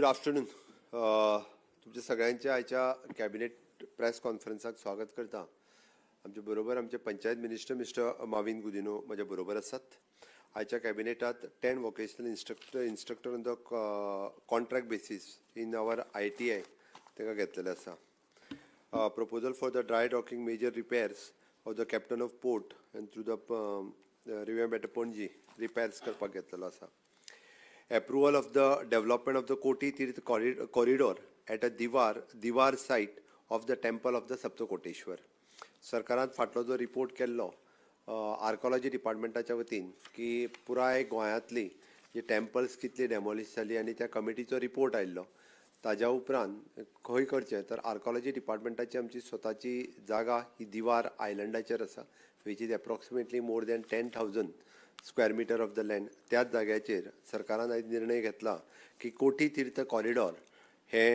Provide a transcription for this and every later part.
Good afternoon. तुमच्या सगळ्यांच्या आयच्या कॅबिनेट प्रेस कॉन्फरन्साक स्वागत करता. आमचे बरोबर आमचे panchayat minister mister Mauvin Godinho म्हज्या बरोबर आसात. आयच्या कॅबिनेटात 10 vocational instructor on the contract basis in our ITI तांकां घेतलेले आसा. Proposal for the dry docking major repairs of the captain of port and through the revamp at Panaji repairs करपाक घेतलेलो आसा. Approval of the development of the Koti Tirth corridor at a Diwar site of the temple of the Saptakoteshwar. सरकारान फाटलो जो report केल्लो archaeology डिपार्टमेंटाच्या वतीन की पुराय गोंयांतली जी टेम्पल्स कितली डेमोलिश जाली आनी त्या कमिटीचो रिपोर्ट आयिल्लो, ताज्या उपरांत खंय करचें तर आर्कोलॉजी डिपार्टमेंटाची आमची स्वताची जागा ही दिवार आयलंडाचेर आसा, which is approximately more than 10,000 square meter of the land. त्याच जाग्याचेर सरकारान आयज निर्णय घेतला की कोटी तीर्थ कॉरिडॉर हे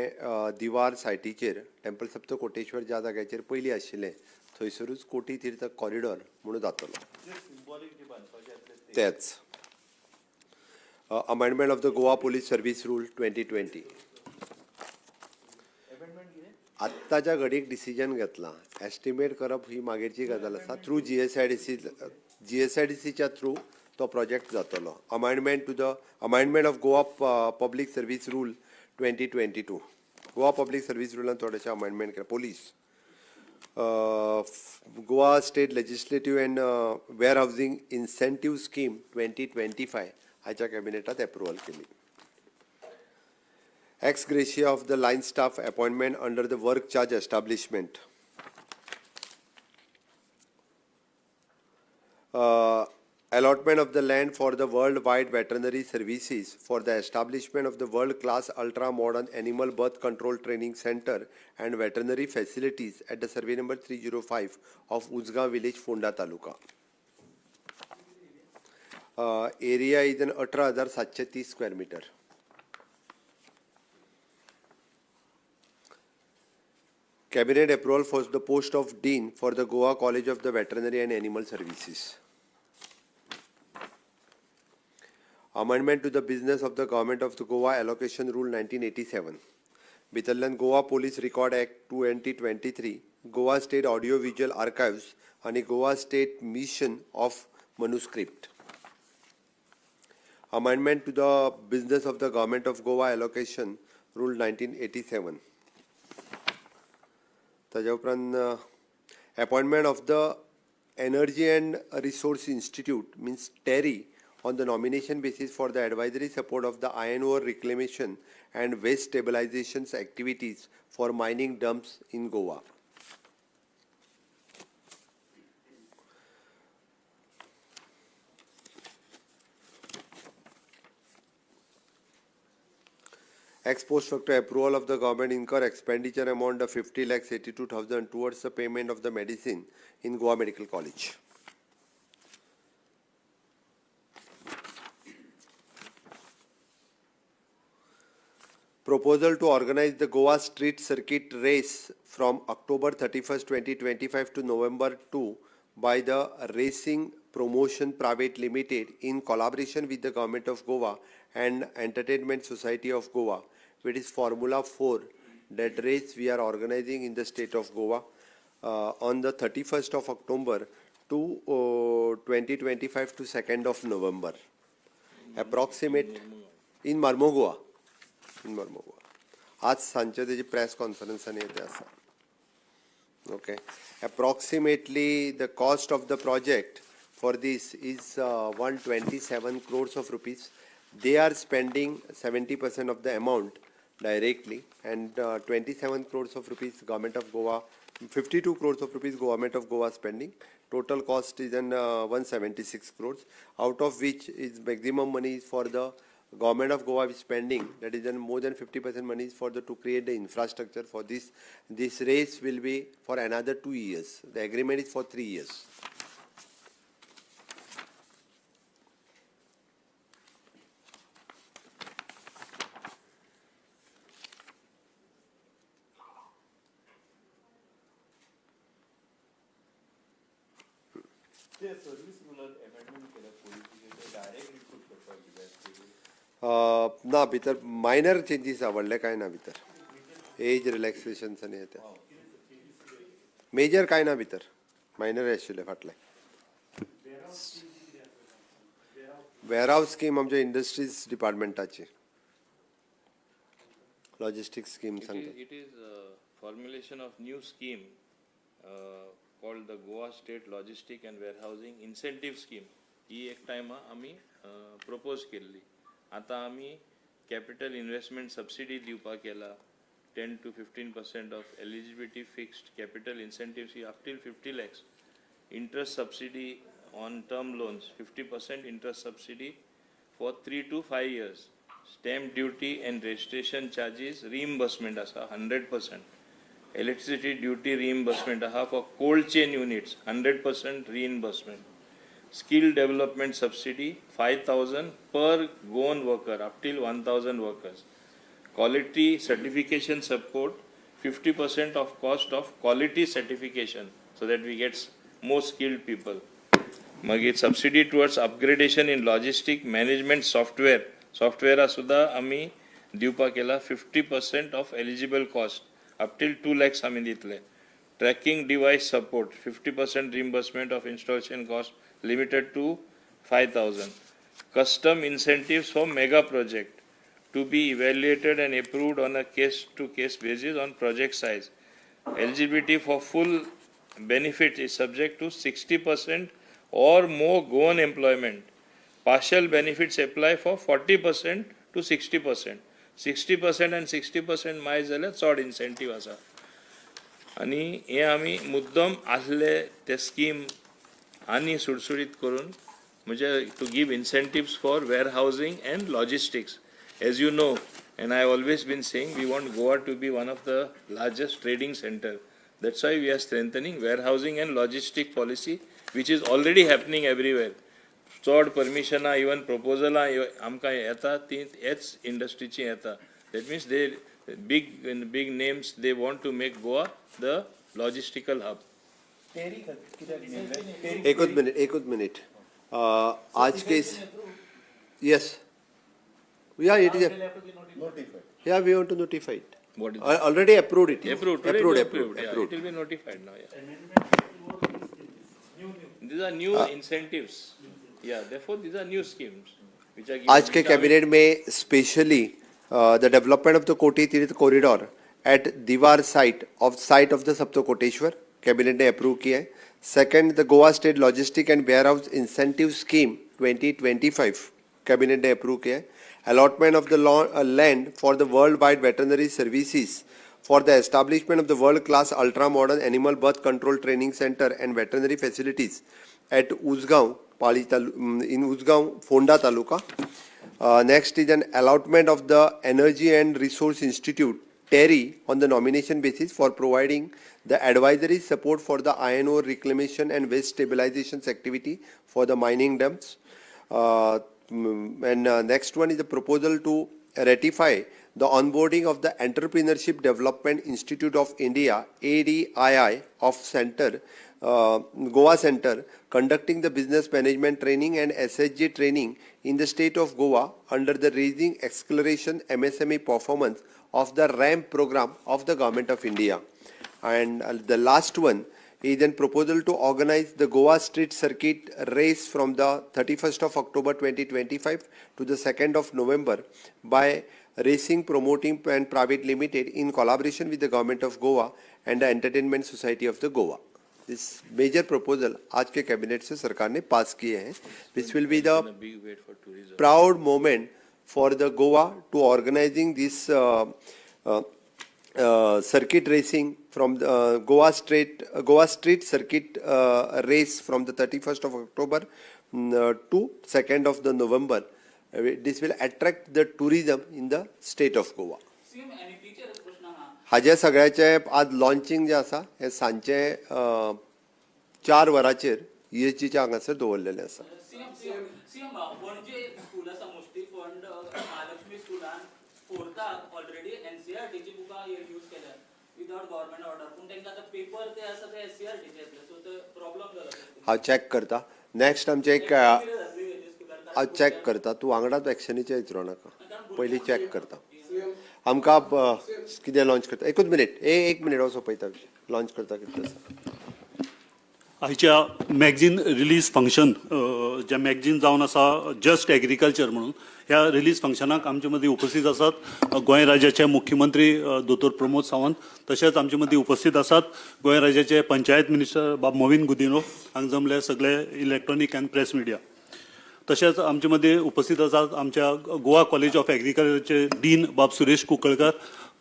दिवार सायटीचेर टेम्पल सप्तकोटेश्वर ज्या जाग्याचेर पयलीं आशिल्लें थंयसरूच कोटी तीर्थ कॉरिडॉर म्हणून जातलो. तेच amendment of the Goa police service rule 2020. आत्ताच्या घडीक डिसिजन घेतलां, एस्टिमेट करप ही मागीरची गजाल आसा. थ्रू जीएसआयडीसी, जीएसआयडीसीच्या थ्रू तो प्रोजेक्ट जातलो. Amendment to the amendment of Goa public service rule 2022. Goa public service रुलान थोडेशें अमेंडमेंट केलें. Police, Goa state legislative and warehousing incentive scheme 2025 हाच्या कॅबिनेटात एप्रुवल केली. Ex gratia of the line staff appointment under the work charge establishment. Allotment of the land for the worldwide veterinary services for the establishment of the world-class ultra-modern animal birth control training center and veterinary facilities at the survey number 305 of Ujgaon village, Fonda Taluka. Area is an 18,730 square meter. Cabinet approval for the post of Dean for the Goa College of the Veterinary and Animal Services. Amendment to the business of the Government of the Goa Allocation Rule 1987. भितरल्यान Goa police record act 2023, Goa state audio visual archives आनी Goa state mission of manuscript. Amendment to the business of the Government of Goa Allocation Rule 1987. ताज्या उपरांत appointment of the Energy and Resource Institute means TERI on the nomination basis for the advisory support of the iron ore reclamation and waste stabilization activities for mining dumps in Goa. Ex post facto approval of the government incur expenditure amount of 50,82,000 towards the payment of the medicine in Goa Medical College. Proposal to organize the Goa Street Circuit Race from October 31st, 2025 to November 2 by the Racing Promotion Private Limited in collaboration with the Government of Goa and Entertainment Society of Goa, which is Formula 4. That race we are organizing in the state of Goa on the 31st of October to 2025 to 2nd of November. Approximate in Marmugao. In Marmugao. आज सांजचे तेजी press conference आनी ते आसा. Okay, approximately the cost of the project for this is 127 crores of rupees. They are spending 70% of the amount directly and 27 crores of rupees Government of Goa, 52 crores of rupees Government of Goa spending. Total cost is an 176 crores, out of which is maximum money is for the Government of Goa is spending, that is then more than 50% money is for the to create the infrastructure for this. This race will be for another 2 years. The agreement is for 3 years. ना, भितर minor changes आहा, व्हडले कांय ना भितर. As रिलॅक्सेशन्स आनी हे ते मेजर कांय ना भितर, मायनर आशिल्ले फाटले. वेअरहावस स्कीम आमच्या इंडस्ट्रीज डिपार्टमेंटाची लॉजिस्टीक स्कीम It सांगता. Is formulation of new scheme called the Goa State Logistic and Warehousing Incentive Scheme. ही एक टायमा आमी प्रपोज केल्ली. आतां आमी कॅपिटल इन्वेस्टमेंट सबसिडी दिवपाक केला, 10 to 15% of eligibility fixed capital incentive up till 50 lakhs, interest subsidy on term loans, 50% interest subsidy for 3 to 5 years, stamp duty and registration charges reimbursement आसा 100%, electricity duty reimbursement आहा for cold chain units, 100% reimbursement, skill development subsidy 5,000 per Goan worker up till 1,000 workers, quality certification support, 50% of cost of quality certification so that we get more skilled people. मागीर subsidy towards upgradation in logistic management software. सॉफ्टवेअरा सुद्दां आमी दिवपाक केला, 50% of eligible cost up till 2 lakhs आमी दितले. Tracking device support, 50% reimbursement of installation cost limited to 5,000. Custom incentives for mega project to be evaluated and approved on a case to case basis on project size. Eligibility for full benefit is subject to 60% or more Goan employment. Partial benefits apply for 40% to 60%. 60% and 60% मायज जाल्यार चड incentive आसा. आनी हे आमी मुद्दम आसले ते स्कीम आनी सुडसुडीत करून, म्हणजे to give incentives for warehousing and logistics. As you know, and I always been saying, we want Goa to be one of the largest trading center. That's why we are strengthening warehousing and logistic policy, which is already happening everywhere. चड परमिशनां, even प्रपोजलां आमकां येता ती हेच इंडस्ट्रीची येता. That means they big big names, they want to make Goa the logistical hub. TERI कित्याक नेमलें TERI? एकूच minute, एकूच मिनिट. आज के, yes, yeah, it is notified. Yeah, we want to notify it. What is Already approved it. Approved today. Approved. It is approved. Yeah, it approved. Will be notified now, yeah. These are new incentives. Yeah, therefore these are new schemes which are given. आज K cabinet में specially the development of the Koti Tirth corridor at Diwar site of the Saptakoteshwar, cabinet ने approve किया है. Second, the Goa State Logistic and Warehouse Incentive Scheme 2025 cabinet ने approve किया है. Allotment of the land for the world wide veterinary services for the establishment of the world class ultra modern animal birth control training center and veterinary facilities at Usgao, Pali in Usgao, Ponda Taluka. Next is an allotment of the Energy and Resource Institute, TERI, on the nomination basis for providing the advisory support for the iron ore reclamation and waste stabilization activity for the mining dumps. And next one is the proposal to ratify the onboarding of the Entrepreneurship Development Institute of India, ADII, of Center, Goa Center, conducting the business management training and SHG training in the state of Goa under the Raising Acceleration MSME Performance of the RAMP program of the Government of India. And the last one is a proposal to organize the Goa Street Circuit race from the 31st of October 2025 to the 2nd of November by Racing Promoting and Private Limited in collaboration with the Government of Goa and the Entertainment Society of the Goa. This major proposal आज K cabinet से सरकार ने pass किए हैं. This will be the A big wait for tourism. Proud moment for the Goa to organizing this circuit racing from the Goa Street Circuit race from the 31st of October to 2nd of the November. This will attract the tourism in the state of Goa. CM, एनईपीचेर प्रश्न आहा. हाजे सगळ्याचे आज launching जे आसा हें सांजचे 4 वरांचेर ईएसजीच्या हांगासर दवरलेलें आसा. CM, CM, CM, Panaji school आसा मोस्टली फंड, महालक्ष्मी स्कुलान फोर्थाक ऑलरेडी एनसीआरटीची बुकां यूज केल्या विदाउट गव्हर्मेंट ऑर्डर, पूण तांकां आतां पेपर ते आसा ते एससीआरटीचे येतले, सो ते प्रॉब्लम जाला. हांव चॅक करता. नेक्स्ट आमचें एक कितें जातली स्कुलार? हांव चॅक करता. तूं वांगडाच एक्शनीचें विचारूं नाका, पयलीं चॅक करता. आमकां कितें लॉन्च करता, एकूच मिनीट, एक मिनीट, हांव सोंपयता. लॉन्च करता कितें आसा. आयच्या मॅगझीन रिलीज फंक्शन जें मॅगझीन जावन आसा जस्ट एग्रीकल्चर म्हणून, ह्या रिलीज फंक्शनाक आमचे मदीं उपस्थित आसात गोंय राज्याचे मुख्यमंत्री दोतोर प्रमोद सावंत, तशेंच आमचे मदीं उपस्थित आसात गोंय राज्याचे पंचायत मिनिस्टर बाब मोविन गुदिन्हो, हांगा जमले सगळे इलेक्ट्रॉनीक आनी प्रेस मिडिया, तशेंच आमचे मदीं उपस्थित आसात आमच्या गोवा कॉलेज ऑफ एग्रीकल्चरचे डीन बाब सुरेश कुंकळकर,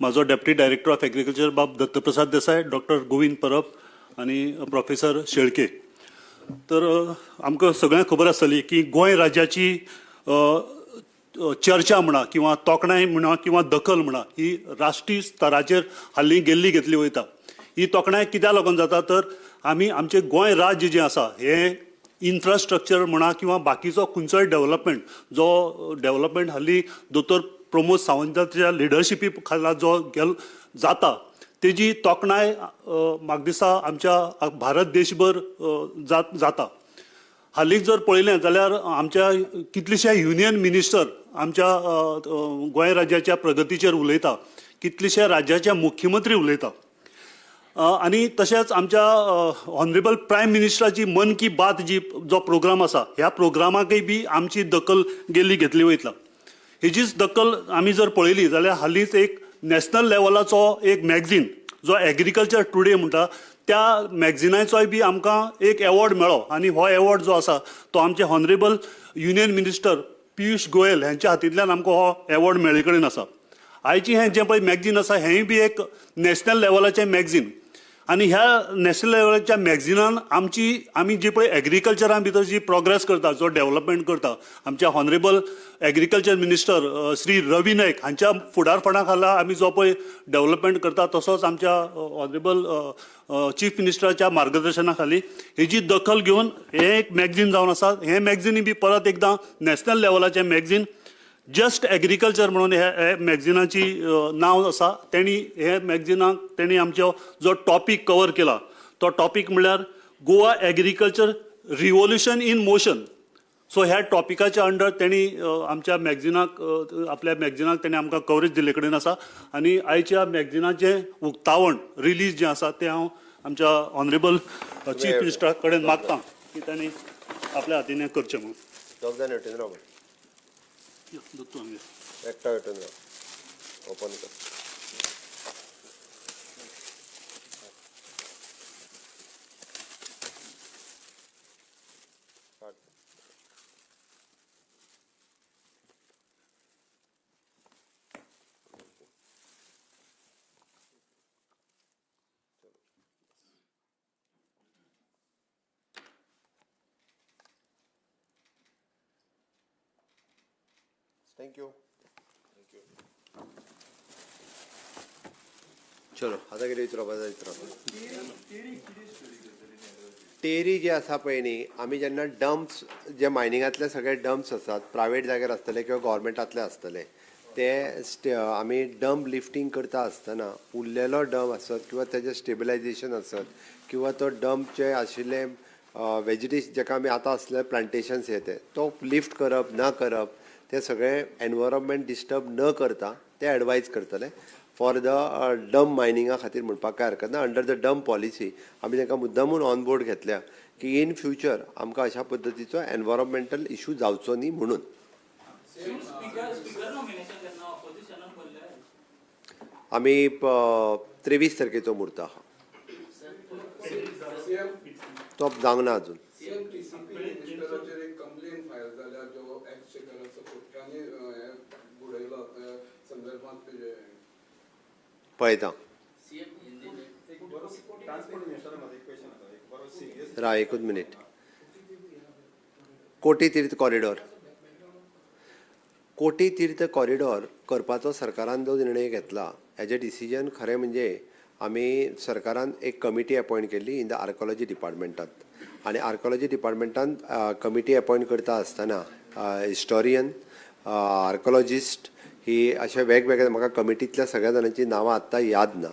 म्हाजो डेप्युटी डायरेक्टर ऑफ एग्रीकल्चर बाब दत्तप्रसाद देसाय, डॉक्टर गोविंद परब आनी प्रोफेसर शेळके. तर आमकां सगळ्यांक खबर आसतली की गोंय राज्याची अ, अ, चर्चा म्हणा किंवा तोखणाय म्हणा किंवा दखल म्हणा, ही राष्ट्रीय स्तराचेर हालीं गेल्ली घेतली वयता. ही तोखणाय कित्याक लागून जाता, तर आमी आमचें गोंय राज्य जें आसा हें इन्फ्रास्ट्रक्चर म्हणा किंवा बाकीचो खंयचोय डेव्हलपमेंट, जो डेव्हलपमेंट हालीं दोतोर प्रमोद सावंताच्या लिडरशिपी खाला जो गेल जाता, तेजी तोखणाय म्हाका दिसता आमच्या भारत देशभर जाता. हालींच जर पळयलें जाल्यार आमच्या कितलेशे युनियन मिनिस्टर आमच्या अ, अ, गोंय राज्याच्या प्रगतीचेर उलयता, कितलेशे राज्याचे मुख्यमंत्री उलयता आनी तशेंच आमच्या ऑनरेबल प्रायम मिनिस्टराची मन की बात जी जो प्रोग्राम आसा, ह्या प्रोग्रामाकय बी आमची दखल गेल्ली घेतली वयतला. हेजीच दखल आमी जर पळयली जाल्यार हालींच एक नॅशनल लेवलाचो एक मॅगझीन जो एग्रीकल्चर टुडे म्हणटा, त्या मॅगझिनाचोय बी आमकां एक एवॉर्ड मेळ्ळो आनी हो एवॉर्ड जो आसा तो आमचे honourable union minister Piyush Goyal हांच्या हातींतल्यान आमकां हो एवॉर्ड मेळ्ळे कडेन आसा. आयची हें जें पळय मॅगझीन आसा, हेंय बी एक नॅशनल लेवलाचें मॅगझीन आनी ह्या नॅशनल लेवलाच्या मॅगझिनान आमची आमी जी पळय एग्रीकल्चरा भितर जी प्रोग्रेस करता, जो डेव्हलपमेंट करता, आमच्या honourable agriculture minister Shri Ravi Naik हांच्या फुडारपणा खाला आमी जो पळय डेव्हलपमेंट करता, तसोच आमच्या ऑनरेबल चीफ मिनिस्टराच्या मार्गदर्शना खाली, हेजी दखल घेवन हें एक मॅगझीन जावन आसा. हें मॅगझीनय बी परत एकदां नॅशनल लेवलाचें मॅगझीन जस्ट एग्रीकल्चर म्हणून हे मॅगझिनाची नांव आसा. तेणी हे मॅगझिनाक तेणी आमचो जो टॉपीक कवर केला तो टॉपीक म्हणल्यार Goa agriculture revolution in motion. So ह्या टॉपिकाच्या अंडर तेणी आमच्या मॅगझिनाक आपल्या मॅगझिनाक तेणी आमकां कवरेज दिल्ले कडेन आसा आनी आयच्या मॅगझिनाचें उक्तावण रिलीज जें आसा तें हांव आमच्या ऑनरेबल चीफ मिनिस्टरा कडेन मागता की तांणी आपल्या हातीन हें करचें म्हणून. दोग जाण हेटेन राव. यो, दत्तू आमगेर. एकटो हेटेन राव, ओपन कर. काड. Thank you. चलो, आतां कितें विचारप आसा विचारप. टेरी जी आसा पळय न्ही, आमी जेन्ना डम्प्स जे मायनिंगांतले सगळे डम्प्स आसात, प्रायवेट जाग्यार आसतले किंवा गोवोरमेंटांतले आसतले, ते आमी डम्प लिफ्टींग करता आसतना उरलेलो डम्प आसत किंवा तेजें स्टेबलायजेशन आसत किंवा तो डम्प जे आशिल्ले वेजिटेशन, जेका आमी आतां आसले प्लांटेशन्स हे ते, तो लिफ्ट करप ना करप, ते सगळें एनवायरमेंट डिस्टर्ब न करता ते एडवायज करतले. फॉर the dump मायनिंगा खातीर म्हणपाक कांय हरकत ना. अंडर the dump policy आमी तांकां मुद्दामून ऑन बोर्ड घेतल्या की इन फ्युचर आमकां अशा पद्दतीचो एनवायरमेंटल इशू जावचो न्ही म्हणून. स्पीकर नॉमिनेशन केन्ना? ऑपोजिशनान बोलले. आमी 23 तारखेचो म्हूर्त आहा, तो जावंक ना अजून. सीएम, टीसीपी मिनिस्टराचेर एक कंप्लेन फायल जाल्या, जो एक्सचेकराचो कोट्यांनी हें बुडयलो, त्या संदर्भात तुजें? पळयता. एक बरो ट्रान्सपोर्ट मिनिस्टरा म्हाजो एक क्वेश्चन आसा, एक बरो सिरियस. राव एकूच मिनीट. कोटी तीर्थ कॉरिडॉर, कोटी तीर्थ कॉरिडॉर करपाचो सरकारान जो निर्णय घेतला, हेजें डिसिजन खरें म्हणजे आमी सरकारान एक कमिटी अपॉयंट केल्ली इन the archaeology डिपार्टमेंटात आनी आर्कोलॉजी डिपार्टमेंटान कमिटी अपॉयंट करता आसतना हिस्टोरियन, आर्कोलॉजिस्ट ही अशे वेगवेगळे, म्हाका कमिटींतल्या सगळ्या जाणांची नांवां आत्तां याद ना,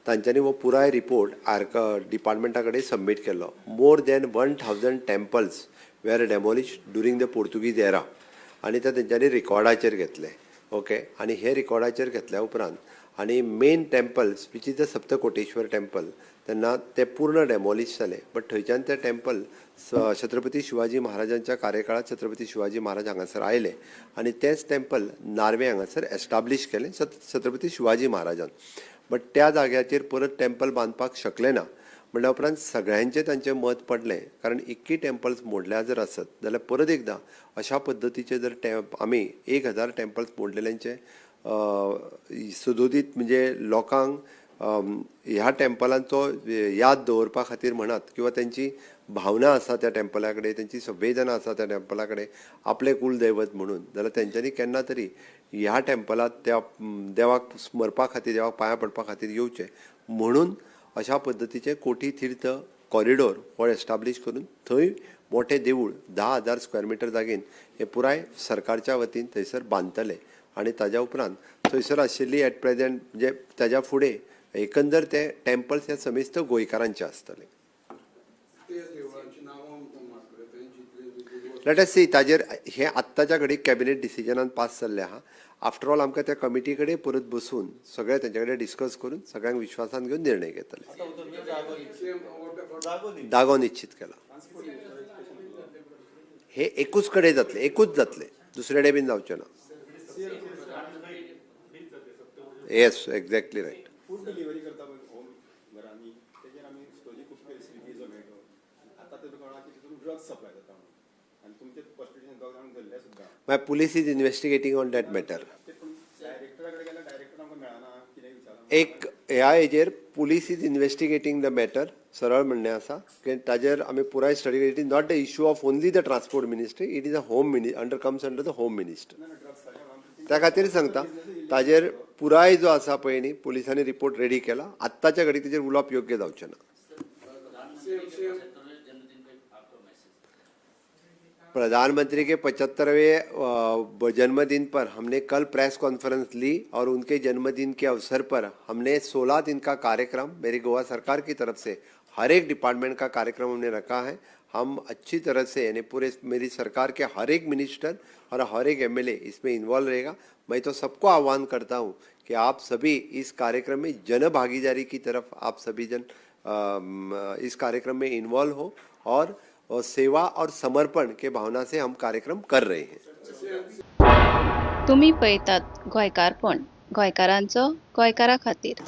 तांच्यांनी हो पुराय रिपोर्ट आर्क डिपार्टमेंटा कडेन सबमीट केल्लो. More than 1000 temples were demolished during the Portuguese era. आनी ते तेंच्यांनी रिकॉर्डाचेर घेतले. ओके, आनी हे रिकॉर्डाचेर घेतल्या उपरांत आनी main temples which is the Saptakoteshwar temple, तेन्ना ते पूर्ण डेमोलिश जाले, बट थंयच्यान ते टेम्पल छत्रपती शिवाजी महाराजांच्या कार्यकाळात छत्रपती शिवाजी महाराज हांगासर आयले आनी तेंच टेम्पल नार्वे हांगासर एस्टाब्लीश केलें छत्रपती शिवाजी महाराजान. बट त्या जाग्याचेर परत टेम्पल बांदपाक शकले ना. म्हणल्या उपरांत सगळ्यांचें तांचें मत पडलें, कारण इतकी टेम्पल्स मोडल्या जर आसत जाल्यार परत एकदां अशा पद्दतीचे जर आमी 1000 टेम्पल्स मोडलेल्यांचे सदोदीत म्हणजे लोकांक ह्या टेम्पलांचो याद दवरपा खातीर म्हणात किंवा तेंची भावना आसा त्या टेम्पला कडेन, तेंची संवेदना आसा त्या टेम्पला कडेन आपलें कुलदैवत म्हणून, जाल्यार तेंच्यांनी केन्ना तरी ह्या टेम्पलात त्या देवाक स्मरपा खातीर, देवाक पांयां पडपा खातीर येवचें म्हणून अशा पद्दतीचे कोटी तीर्थ कॉरिडोर हो एस्टाब्लीश करून थंय मोठें देवूळ 10,000 स्क्वेअर मिटर जागेन हें पुराय सरकारच्या वतीन थंयसर बांदतले. आनी ताज्या उपरांत थंयसर आशिल्ली एट प्रेजेंट म्हणजे ताज्या फुडें एकंदर ते टेम्पल्स हे समेस्त गोंयकारांचे आसतले. ते देवळाची नांवां मारतले तेंची. Let us सी, ताजेर हें आत्ताच्या घडीक कॅबिनेट डिसिजनान पास जाल्लें आहा. आफ्टर ऑल आमकां त्या कमिटी कडेन परत बसून सगळें तेंच्या कडेन डिस्कस करून सगळ्यांक विश्वासान घेवन निर्णय घेतले. जागो निश्चित केला. हे एकूच कडेन जातलें, एकूच जातलें, दुसरे कडेन बीन जावचें ना. Yes, exactly right. Food delivery करता पळय होम घरांनी, तेजेर आमी स्टोरी खूब केली, स्विगी, झोमॅटो. आतां तें कळ्ळां की तितून ड्रग्स सप्लाय जाता म्हणून आनी तुमचे कस्टडीन दोग जाणांक धरले सुद्दां. मागीर police is investigating on that matter. ते पूण डायरेक्टरा कडेन गेल्यार डायरेक्टर आमकां मेळना, कितें विचारलां. एक ह्या हेजेर police is investigating the matter. सरळ म्हणणें आसा की ताजेर आमी पुराय study. It is not the issue of only the transport ministry, it is a home mini under comes under the home minister. त्या खातीर सांगता, ताजेर पुराय जो आसा पळय न्ही, पुलिसांनी रिपोर्ट रेडी केला. आत्ताच्या घडीक तेजेर उलोवप योग्य जावचें ना. प्रधानमंत्री के 75वें जन्मदिन पे आपका मैसेज. प्रधानमंत्री के 75वें जन्मदिन पर हमने कल प्रेस कॉन्फ्रेंस ली और उनके जन्मदिन के अवसर पर हमने 16 दिन का कार्यक्रम मेरी गोवा सरकार की तरफ से हर एक डिपार्टमेंट का कार्यक्रम हमने रखा है. हम अच्छी तरह से, यानी पूरे मेरी सरकार के हर एक मिनिस्टर और हर एक एमएलए इसमें इन्वॉल्व रहेगा. मैं तो सबको आह्वान करता हूँ कि आप सभी इस कार्यक्रम में जन भागीदारी की तरफ आप सभी जन इस कार्यक्रम में इन्वॉल्व हो और सेवा और समर्पण के भावना से हम कार्यक्रम कर रहे हैं. तुमी पळयतात गोंयकारपण, गोंयकारांचो गोंयकारा खातीर.